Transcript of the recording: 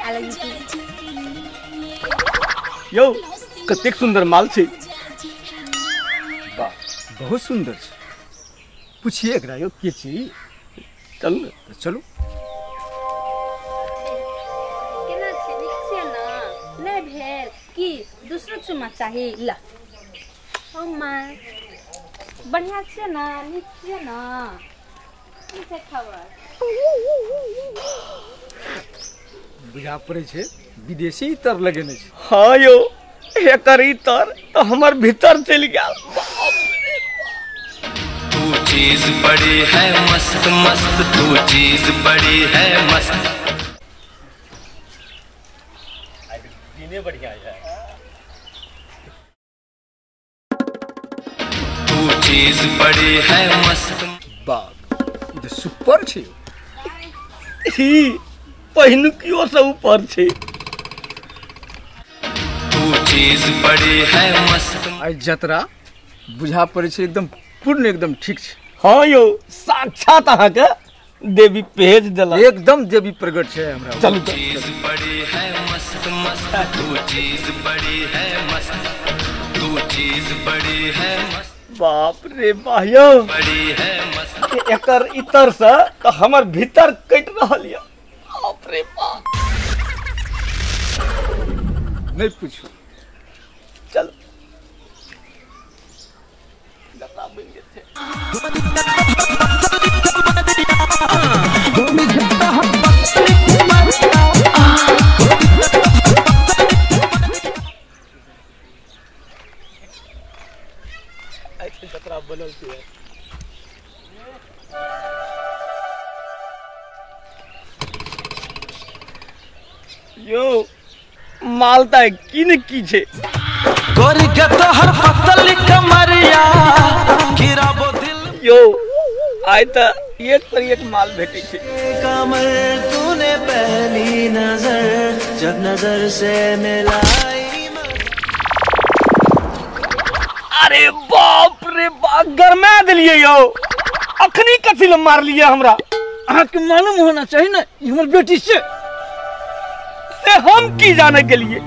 I love you. यौ कतेक सुंदर माल छै। वाह बहुत सुंदर छै। पूछिए एकरा यौ के छी। चलू ने। चलू। केना छै? नीक छियै ने? नहि भेल की दूसरो चुम्मा चाही? ल ओ माँ बढ़िया छियै ने? नीक छियै ने? की छै खबर? बुझा पड़ै छै विदेशी इतर लगेने छै। हाँ यौ एकर इतर तऽ हमर भीतर चलि गेल। तू चीज बड़ी है मस्त मस्त, तू चीज बड़ी है मस्त। दिने बढ़िया है। तू चीज बड़ी है मस्त। बाप ई तऽ सुपर छै। ही पहिनुकियो से ऊपर छै। तू चीज बड़ी है मस्त। आइ जतरा बुझा पड़ै छै एकदम पूर्ण एकदम ठीक छै। हाँ यौ साक्षात अहाँके देवी भेज देलक। एकदम देवी प्रकट छै हमरा। चलू। चीज बड़ी है मस्त मस्त, तू चीज बड़ी है मस्त, तू चीज बड़ी है मस्त। बाप रे बा यौ बड़ी है मस्त। एकर इतर से तऽ हमर भीतर कटि रहल यऽ। बाप रे बाप। नहि पूछू। चल जतरा बनि गेल छै। जतरा बनल छै। यो माल तऽ की ने की छै। गोरी के तोहर पतली कमरिया गिराबो दिल। यो आइ तऽ एक पर एक माल भेटै छै। कमर तूने पहली नजर जब नजर से मिलाई। अरे बाप रे बाप गरमा देलियै यौ। अखनी कथी लए मारलियै हमरा? अहाँके मालूम होना चाही ने ई हमर बेटी छै। से हम की जाने गेलियै?